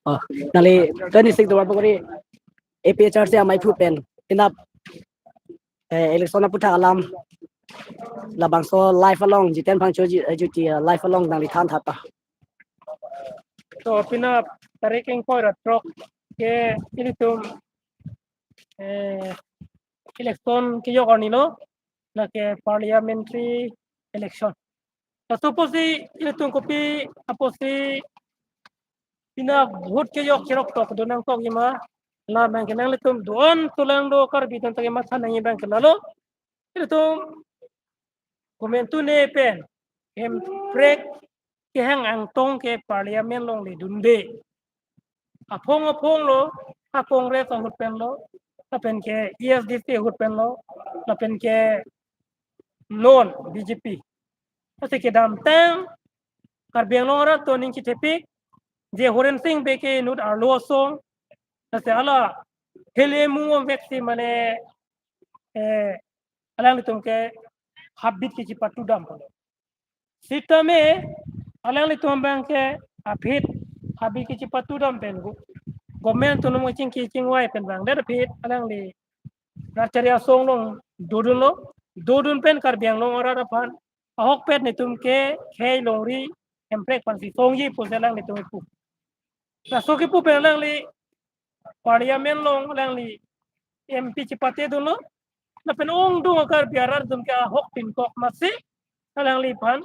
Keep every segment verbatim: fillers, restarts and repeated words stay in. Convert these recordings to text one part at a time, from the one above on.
Oh, nangli twenty-six Duarbagori A P H R C amaiphu pen, penap, eh, election aputhak alam labangso live along, Jiten Phangcho ji, eh, juti, eh, live along nangli than thap ta. So, penap tarik ingkoi ra throk ke ilitum, eh, election kejok arni lo, lake parliamentary election. Laso apotsi ilitum kopi apotsi penap vote kejok cherok tok do nangkok ji ma, la abang ke nanglitum do-an tolang do Karbi atum ta kematha nangji abang ke lalo. Ilitum komantu ne pen Hemprek kehang angtong ke parliament along le dunde. Aphong aphong lo, a Congress ahut pen lo, lapen ke A S D C ahut pen lo, lapen ke non B J P. Lasi kedamtang Karbi Anglong arat atum aning chethepik, je Horen Sing Bey ke inut arlo asong, lasi hala hele mung om veksi mane, eh, alanglitum ke habit kechipatu dam pulo. Sitame alanglitum abang ke aphi habit kechipatu dam pen gu-, government atum nung chingki chingvai pen abang det aphi alangli rat chari asong along dodunlo, dodun pen Karbi Anglong arat aphan ahokpet netum ke khei longri Hemprek aphansi songji pusi alanglitum ipu. Laso kipu pen alangli parliament along alangli M P chipate dunlo. Lapen ongdung a-Karbi arat atum ke ahok pinkok amatsi alangliphan,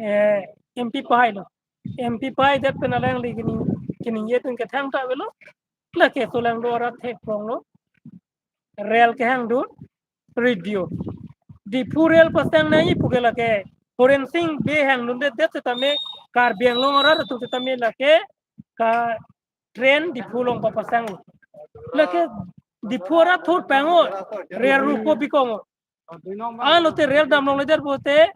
eh, M P pahailo. M P pahai det pen alangli kini, kiningje atum ke thangta avelo. Lake solangdo arat thek pronglo. Rel kehang dun, radio. Diphu rel pasang nangji pu ke lake Horen Sing Bey hang dunde det setame Karbi Anglong arat atum setame lake ka train Diphu along papasang. Lake Diphu arat thur pango, rel rupo bikong. Alote rel dam longledet pulote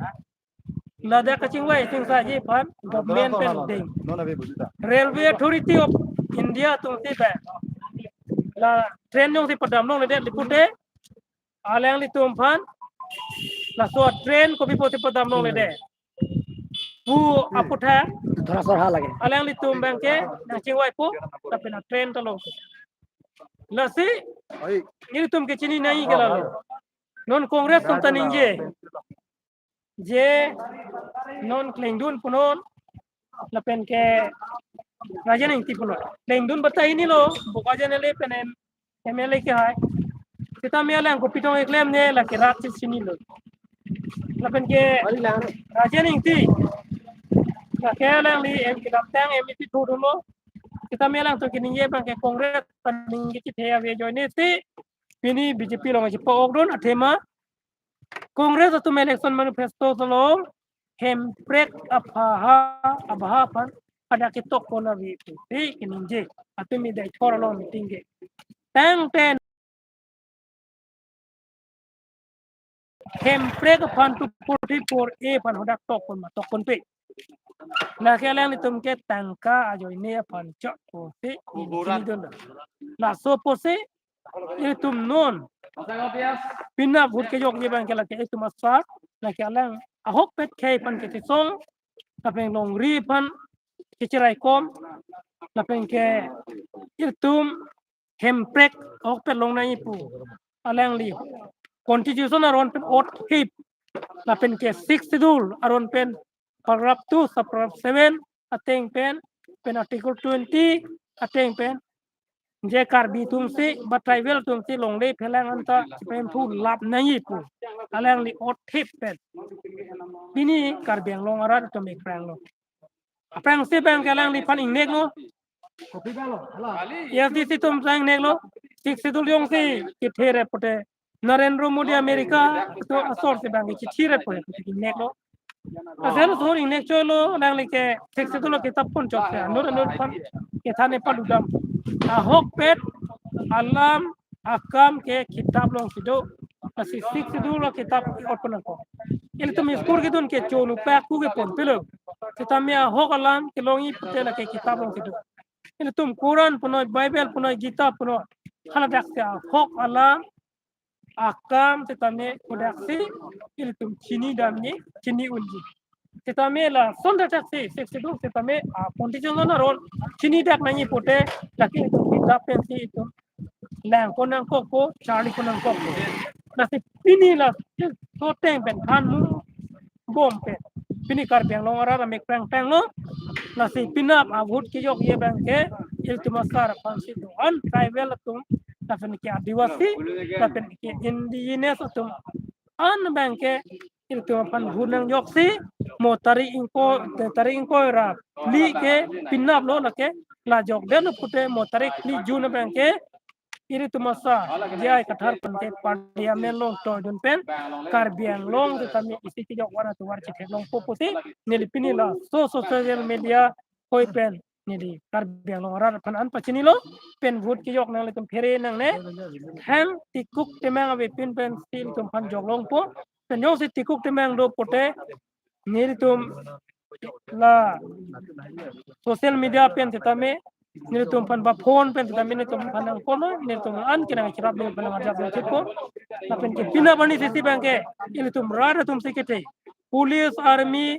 ladak kachingvai chingsaji aphan government pen ding. Railway Authority of India atumsi ba la train jongsi padam longledet le pute alanglitum aphan laso train kopi pusi padam longledet pu aputhak. Thora sorha lage. Alanglitum abang ke nangchingvaipo, lapen a-train ta long. Lasi ilitum ke chini nangji ke lalo. Non Congress atum ta ningje, je non Klengdun punon, lapen ke Rajen Ingti punon. Klengdun batai hini lo, Bokajan L A pen M-, M L A kehai. Sitame alang kopi tong keklem ne, lake rat si chinilo. Lapen ke Rajen Ingti, lake alangli M kedamtang M E P thudunlo. Sitame alangtum keningje abang ke Congress pen ningje chethe ave ajoine si pini B J P along chipa-okdun athema Congress atum election manifesto along Hemprek aphaha abaha aphan pada ketok pon ave pusi keningje. Atum mi dai thor along meeting ke. Tangte Hemprek aphan two forty-four A aphan hadak tok pon ma tok ponpe. Lake alanglitum ke tangka ajoine aphan chok pusi chinidun. Laso pusi itum non penap vote kejokji abang ke lake itum asar, lake alang ahokpet khei aphan kechesong, lapen longri aphan kecheraikom, lapen ke itum Hemprek ahokpet long nangji pu alangli Constitution aron pen oath thip, lapen ke Sixth Schedule aron pen paragraph two, subparagraph seven ateng pen, pen Article twenty ateng pen, je Karbi atumsi ba tribal atumsi longle phelang anta chipemphu lap nangji pu alangli oath thip pen pini Karbi Anglong arat atum ekrang lo. Aphrangsi abang ke alangliphan ingneklo. A S D C atum ta ingneklo. Sixth Schedule jongsi kethere pute Narendra Modi America atum asor si abang ke chithi re pute ingneklo. Asal sur ingnek cholo, alangli ke Sixth Schedule lo kitap pon chokche. Anur anur aphan kethan ne padudam. Ahokpet alam akam ke kitap alongsi do. Lasi Sixth Schedule lo kitap ot pon nangkok. Ilitum school kedun ke chonu pak ku ke ponpelo. Sitame ahok alam kelongji pute lake kitap alongsi do. Ilitum Quran punoi, Bible punoi, Gita punoi, haladaksi ahok alam akam sitame hadaksi ilitum chinidamji, chini unji. Sitame lason ta thaksi, Sixth Schedule sitame, ah, constitution aron chinidak nangji pute, lake itum kitab pensi itum langpon nangkokpo, charlipon nangkokpo. Lasi pini la soteng pen thanbom pen, pini Karbi Anglong arat amek prang tanglo. Lasi penap a-vote kejokji abangke ilitum asar aphansi do-an tribal atum, lapen ke Adivasi, lapen ke indigenous atum an abangke ilitum aphan vote nangjoksi, mo tarik ingkoi, tarik ingkoi ra phli ke penaplo, lake la jokdetlo pute mo tarik phli June abangke ilitum asar J I Kathar aphan ke Parliament along toidun pen Karbi Anglong sitame isi kejok van atovar chitheklongpo pusi neli pini laso social media koi pen neli Karbi Anglong arat aphan an pachinilo. Pen vote kejok nanglitum phere nangne, thang tikuk temang avepin pensi ilitum aphan joklongpo. Pen jongsi tikuk temang do pute nelitum la social media pen sitame, nelitum aphan ba phone pen sitame nelitum aphan nangkoklo, nelitum an kenang chirap nelitum aphan ajak nangchitpo. Lapen ke penap arni sisi abangke ilitum rat atumsi kethe, police, army,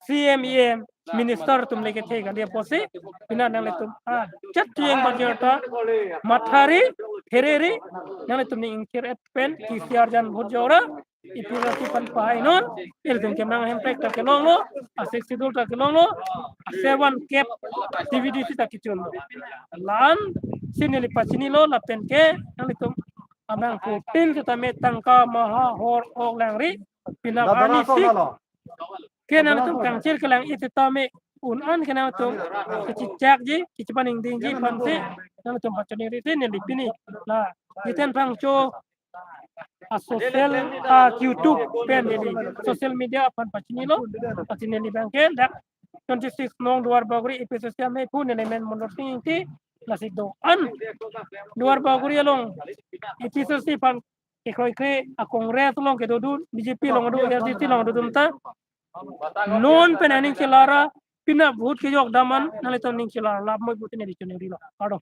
C M, E M, minister atum le kethe kali apotsi, penap nanglitum ajat tiang bajir ta mathari, phereri, nanglitum ning ingkir et pen, T C R jan vote jokra, APHLC aphan pahainon, ilitum kemang hemprek ta kelonglo, a-Sixth Schedule ta kelonglo, a-seven cap D V D si ta kechunlo. La-ansi neli pachinilo, lapen ke nanglitum abang putin sitame tangka maha hor ok langri, penap arni si ke nanglitum kangchir kelang-it sitame un-an ke nanglitum kechechakji, kechepaningdingji aphansi nanglitum pachoningri si neli pini la Jiten Phangcho a-social, a-YouTube pen neli social media aphan pachinilo. Pachinilo abangke dak twenty-six nong Duar Bagori APHLC amei aphu neli men Mondol Sing Ingti, lasi do-an Duar Bagori along APHLC aphan kekroikre, a-Congress along kedo dun, B J P along do, A I C C along do dun ta, non pen aning chelara, penap vote kejok dam an nanglitum ning chelara lap moi pusi neli choningrilo. Kardom.